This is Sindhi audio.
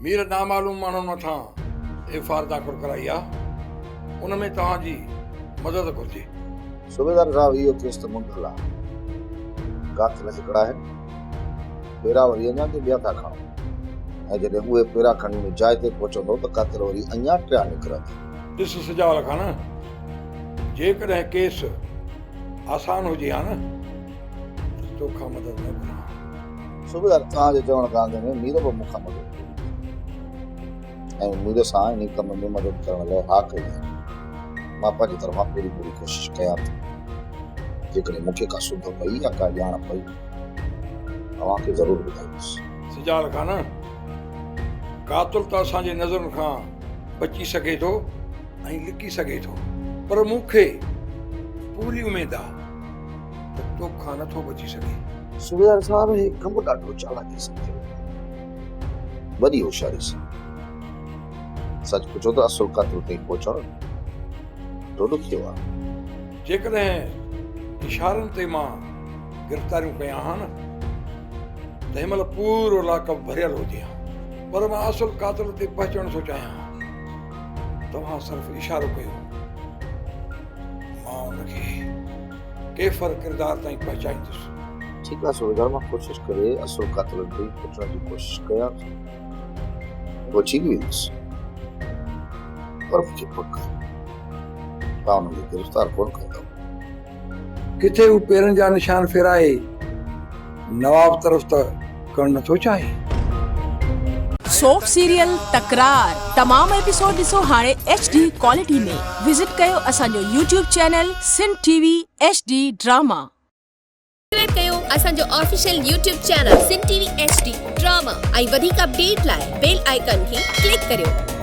مير نامعلوم ماڻهن مٿان ايف آر داخل ڪرائي آ، ان ۾ توهان جي مدد گهرجي. صوبيدار صاحب اهو ڪيس ته منڌل آ. قاتل هڪڙا آهن، پيرا وري اڃا ڪي ٻيا ٿا کڻو ۽ جڏهن اهي پيرا کڻي ان جاء تي پهچندو ته قاتل وري اڃا ٽيا نڪرندا. ڏس سجاول خان، جيڪڏهن ڪيس آسان هجي ها نه ته توکان مدد نه گهران ها. صوبيدار توهان جي چوڻ کان اڳ ۾ مير به مون کان مدد گهري هئي ۽ مير سان انهي ڪم ۾ مدد ڪرڻ لاء ها ڪئي آهي. مان پنهنجي طرفان پوري پوري ڪوشش ڪيان ٿو. جيڪڏهن مون کي ڪا سڌ پئي يا ڪا ڄاڻ پئي ته اوهان کي ضرور ٻڌائيندس. سجال خان، قاتل ته اسان جي نظرن کان بچي سگهي ٿو ۽ لڪي سگهي ٿو پر مون کي پوري اميد آ ته توکان نٿو بچي سگهي. صوبيدار صاحب هي ڪم ڏاڍو چالاڪي سان ٿيو آهي. وڏي هوشياري سان. سچ پڇو ته اصل قاتل تائين پهچڻ ڏاڍو ڏکيو آهي. جيڪڏهن اشارن تي مان گرفتاريون ڪيان ها نه ته هن مهل پورو لاڪ اپ ڀريل هجي ها پر مان اصل قاتل تي پهچڻ ٿو چاهيان. توهان صرف اشارو ڪيو مان ان کي ڪيفر ڪردار تائين پهچائيندس. ٺيڪ آهي صوبيدار مان ڪوشش ڪري اصل قاتلن تائين پهچڻ جي ڪوشش ڪيان ٿو. پهچي به ويندس پر مون کي پڪ آهي توهان انهن کي گرفتار ڪونه ڪندؤ. ڪٿي هو پيرن جا نشان ڦيرائي نواب طرف ته ڪرڻ نٿو چاهي. سوپ سيريل تڪرار تمام ايپيسوڊ ڏسو هاڻي ايڇ ڊي ڪوالٽي ۾ وزٽ ڪيو اسان جو YouTube channel Sindh T V H D drama. Subscribe ڪيو اسان جو official YouTube channel Sindh T V H D drama ۽ وڌيڪ اپڊيٽ لاء بيل آئيڪان کي ڪلڪ ڪريو.